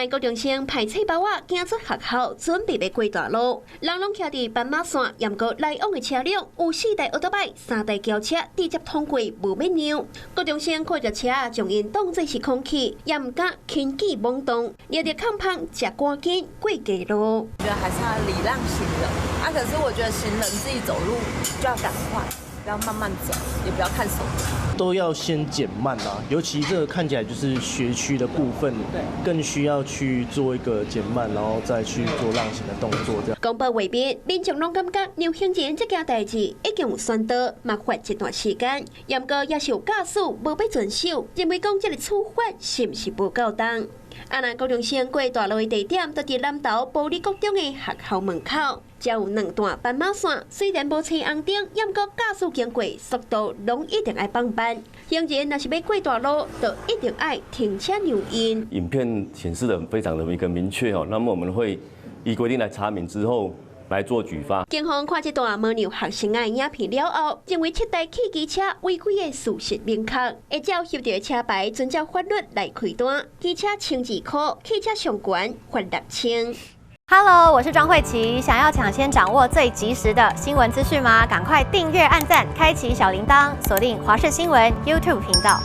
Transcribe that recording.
來高中生排冊包仔行出學校，準備欲過大路，人攏徛佇斑馬線，毋過來往的車輛有四台歐多擺、三台轎車直接通過，無欲讓。高中生看著車將𪜶當做是空氣，也毋敢輕舉妄動，掠著空縫，才趕緊過街路。我覺得還是要禮讓行人啊，可是我覺得行人自己走路就要趕快，不要慢慢走，也不要看手機。都要先減慢啊，尤其這個看起來就是學區的部分，更需要去做一個減慢，然後再去做讓行的動作。這樣。公報畫面，民眾攏感覺讓行人這件代誌已經有宣導，嘛罰一段時間，毋過也是有駕駛無欲遵守，認為講這个處罰是毋是無夠重？啊，若高中生過大路的地點，就佇南投埔里國中的學校門口，遮有兩段斑馬線，雖然無青紅燈，毋過駕駛經過速度攏一定愛放慢。行人若是欲過大路，就一定愛停車讓𪜶。影片顯示的非常的一個明確哦，那麼我們會依規定來查明之後來做舉發。警方看這段無讓學生的影片了後，認為七台汽機車違規的事實明確，會照翕著車牌，遵照法律來開單。機車1200塊，汽車上懸罰6000。 Hello，我是莊慧琪。想要搶先掌握最及時的新聞資訊嗎？趕快訂閱、按讚、開啟小鈴鐺，鎖定華視新聞 YouTube 頻道。